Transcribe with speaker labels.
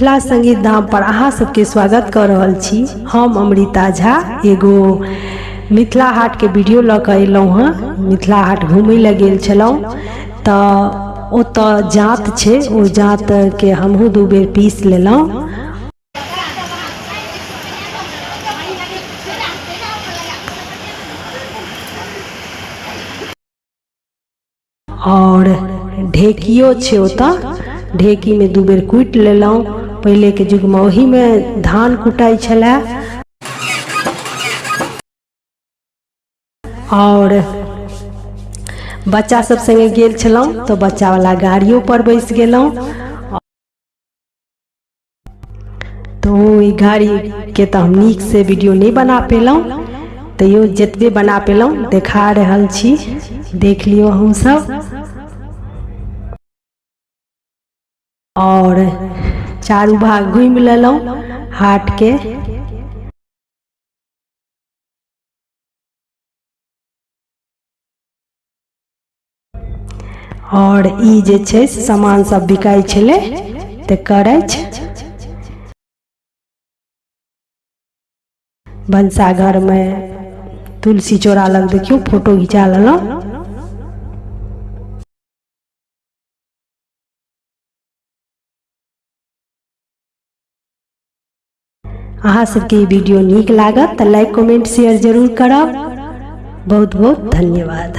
Speaker 1: मिथिला संगीत धाम पर अहाँ सबके स्वागत कऽ रहल छी। हम अमृता झा एगो मिथिला हाटके वीडियो लऽ कऽ एलहुँ हँ। मिथिला हाट घुमै लए गेल छलहुँ तऽ ओतऽ जाँत छै, ओ जाँतके हमहूँ 2 बेर पीस लेलहुँ। और ढेकियो छै ओतऽ, ढेकीमे 2 बेर कुटि लेलहुँ। पहिलेके युगमे ओहीमे धान कुटाइ छलै। और बच्चा सब संगे गेल छलहुँ तऽ बच्चावला गाड़ियो पर बैस गेलहुँ। तऽ ओहि गाड़ीके तऽ हम नीकसँ वीडियो नहि बना पेलहुँ, तैयो जतबे बना पेलहुँ देखा रहल छी, देख लियौ अहूँ सब। और चारू भाग घुमि लेलहुँ हाटके। और ई जे छै से सामान सब बिकाइ छलै तकर अछि। भनसाघर में तुलसी चौरा लग देखियौ फोटो घिचा लेलहुँ। अहाँ सबके ई वीडियो नीक लागत तऽ लाइक कमेंट शेयर जरूर करब। बहुत बहुत धन्यवाद।